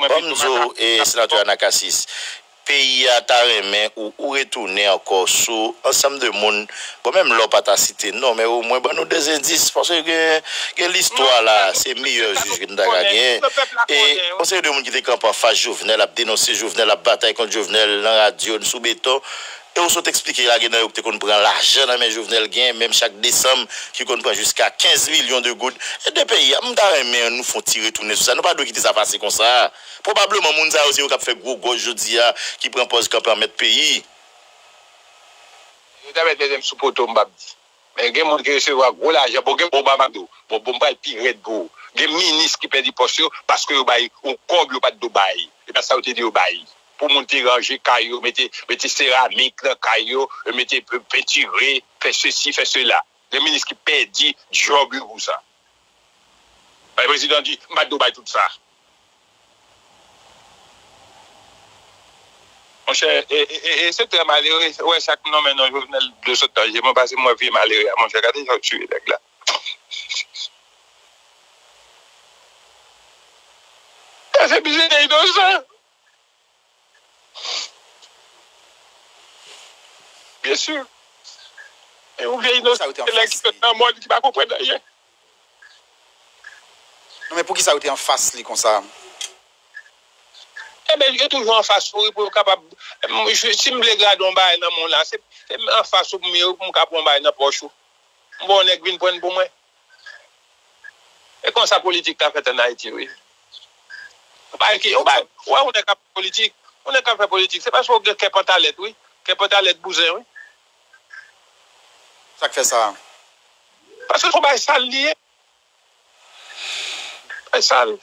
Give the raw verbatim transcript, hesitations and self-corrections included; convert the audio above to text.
Ban m di w, e, Senatè Anacacis, peyi a ta renmen ou, ou retounen ankò sou ansanm de moun. Bon, menm lè w pa ta site non, men omwen ban nou de endis, paske gen, gen listwa la, se meyè jij ke nou ta ka genyen. E yon seri de moun ki te kanpe anfas Jovenel, ap denonse Jovenel, ap batay kont Jovenel nan radyo, sou beton. E ou sot eksplike la, gen nan yo ki te konn pran lajan nan men Jovenel, gen menm chak desanm ki konn pran jiska kenz milyon de goud. E de peyi a, m ta renmen nou fè yon ti retounen sou sa. Nou pa dwe kite sa pase konsa. Pwobableman, moun sa yo, se yo k ap fè gwo gòj jodi a, ki pran pòz kanpe an mèt peyi. Yo ta mèt mete m sou poto, m p ap di. Men gen moun ki resevwa gwo lajan, bon, gen bon, m ap di w, bon, bon, m pral pi rèd pou ou. Gen minis ki pèdi pòs yo paske yo bay yon kòb yo pa t dwe bay. E pa sa yo te di yo bay. Pou moun te ranje kay yo, mete, mete seramik nan kay yo, mete pe-, pentire, fè sesi, fè sela. Gen minis ki pèdi djòb yo pou sa. Bay prezidan di, m pa t dwe bay tout sa. Monchè, e, e, e, e se trè malere, wè sa k nonmen non Jovenel de sot nan je mwen, pase mwen vye malere a, monchè, gade jan yo tiye nèg la. E se bizin de inosan. Byen si. E yon vye inosan, nèg ki sot nan mòn, ki pa konprann anyen. Non, men poukisa yo te anfas li konsa? Ebyen, yo toujou anfas ou, wi, pou yo kapab, si m vle grade yon bagay nan men w la, se anfas ou pou m ye, wi, pou m ka pran yon bagay nan pòch ou. M ba yon nèg vin pran l pou mwen. E konsa politik ka fèt ann Ayiti, wi. Ou pa ki, ou pa, ou wè yon nèg k ap fè politik, yon nèg k ap fè politik, se paske w gen kè pantalèt, wi. Kè pantalèt bouzen, wi. Sa k fè sa? Paske se yon bagay sal li ye. Bagay sal.